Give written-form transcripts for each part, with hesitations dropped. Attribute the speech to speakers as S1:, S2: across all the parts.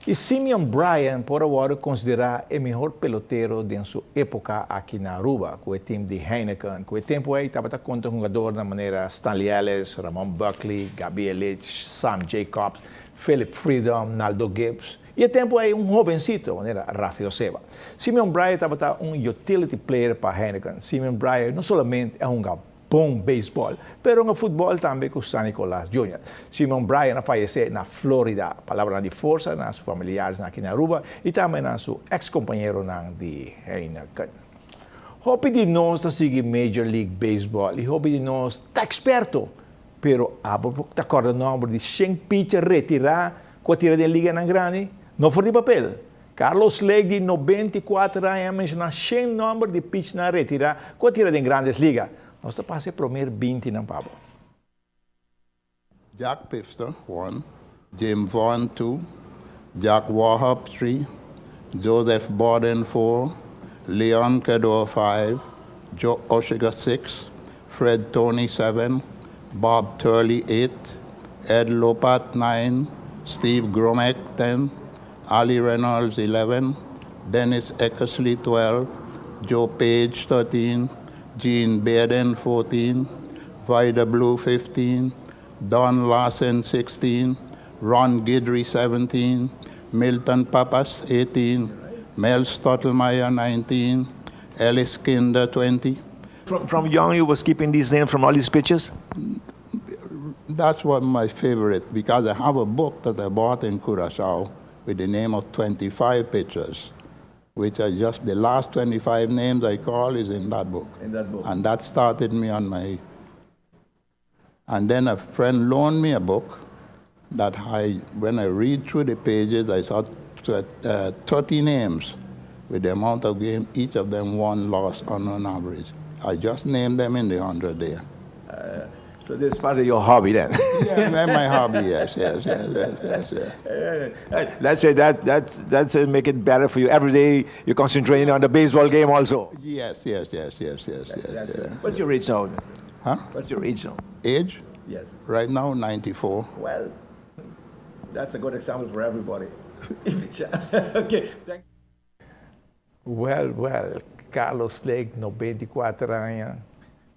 S1: Y Simeon Bryan por awor considera e mihor pelotero den su epoca aki na Aruba, cu e team di Heineken. Cu e tempo ey tabata conta hungado na manera Stanley Ellis, Ramon Buckley, Gabi Ellich, Sam Jacobs, Philip Freedom, Naldo Gibbs. Y e tempo ey un jovencito, manera Rafi Joseba. Simeon Bryan tabata un utility player pa Heineken. Simeon Bryan no solamente ta un bon baseball, pero un futbol tambe cu San Nicolas Jr. Simeon Bryan a fayece na Florida. Palabra di forsa na su familiares aki na Aruba y tambe na su ex-compañero di Heineken. Hopi di nos ta sigui Major League Baseball y hopi di nos ta experto, pero abo ta corda nomber di 100 pitcher retira cu a tira den liganan grandi? No for di papel. Carlos Lake, di 94 aña, a menciona 100 nomber di pitcher retira cu a tira den Grandes Ligas. Nos ta pasa prome 20 nan pa bo.
S2: Jack Pifter, 1. Jim Vaughn, 2. Jack Warhop, 3. Joseph Borden, 4. Leon Cador, 5. Joe Oshiga, 6. Fred Tony, 7. Bob Turley, 8. Ed Lopat, 9. Steve Gromek, 10. Ali Reynolds, 11. Dennis Eckersley, 12. Joe Page, 13. Gene Baden, 14. Vida Blue, 15. Don Larsen, 16. Ron Guidry, 17. Milton Pappas, 18. Mel Stottlemyre, 19. Ellis Kinder, 20.
S1: From young, you was keeping these names from all these pitchers?
S2: That's what my favorite, because I have a book that I bought in Curacao with the name of 25 pitchers, which are just the last 25 names I call is in that book.
S1: In that book.
S2: And that started me on my. And then a friend loaned me a book that I, when I read through the pages, I saw 30 names with the amount of game each of them won, lost on an average. I just named them in the 100 there.
S1: So this is part of your hobby then?
S2: Yeah, my hobby, yes.
S1: Let's say that that's make it better for you. Every day you're concentrating on the baseball game also.
S2: Yes.
S1: What's your age now, Mister?
S2: Huh?
S1: What's your age now?
S2: Age?
S1: Yes.
S2: Right now, 94.
S1: Well, that's a good example for everybody. Okay. Thank Well, Carlos Lake, 94 aña.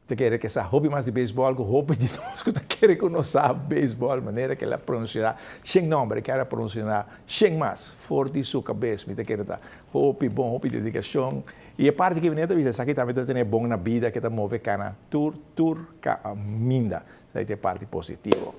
S1: Ta kere cu e sa hopi mas di baseball, cu hopi di nos cu ta kere cu no sa baseball, manera cu el a pronuncia 100 nomber, cu el a pronuncia 100 mas, for di su cabes, mi ta kere ta hopi bon, hopi dedicacion. Y e parti cu mi ta bisa, esaki tambe ta tene bon na bida, cu ta move cana tur, tur, caminda. Esey ta e parti positivo.